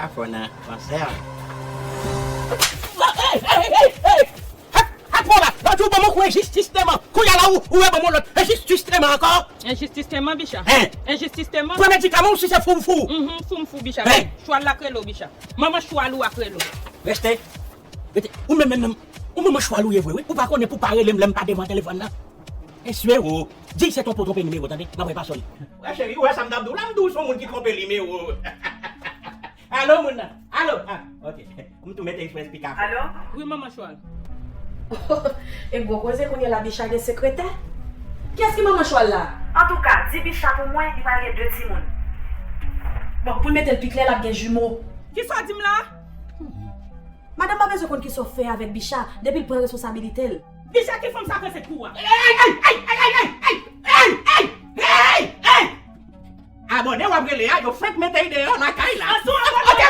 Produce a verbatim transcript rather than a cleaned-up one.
A fò nan konsè. Hey, hey, hey, hey! Hap, hap, pran la! Lòt jou ban mwen kou enjistis tèlman. Kounye a la ou, ou wè ban mwen lòt enjistis tèlman ankò. Enjistis tèlman, Bicha. Hein? Enjistis tèlman. Pran medikaman ou si se fou m fou. Mhm, fou m fou, Bicha. Hein? Chwal la k rele w, Bicha. Manman chwal ou a k rele w. Reste. Rete. Ou menm, menm, menm. Ou manman chwal ou ye vre, wi. Ou pa konnen pou pa rele m lè m pa devan telefòn nan. Esye o. Di se tonton twonpe nimewo, tande. M ap repase w li. Wè, cheri, ou wè sa m t ap di w la, m di w se yon moun ki twonpe nimewo. Alo, moun nan. Alo. Ah, ok. M tou mete eksprè pika. Alo? Wi, manman chwal. E gwo koze kounye la, Bicha gen sekretè? Kiyès ki manman chwal la? Antouka, di Bicha pou mwen, li pral gen de timoun. Bon, pou l mete l pi klè, l ap gen jimo. Kisa w di m la? Madanm pa bezwen konn kisa w fè avèk Bicha, depi l pran responsabilite l. Bicha ki fanm sa k ansent pou ou a? Ey, ey, ey! Abòne w ap rele a, yo fenk mete l deyò lakay la. Aso, abòne. Ok,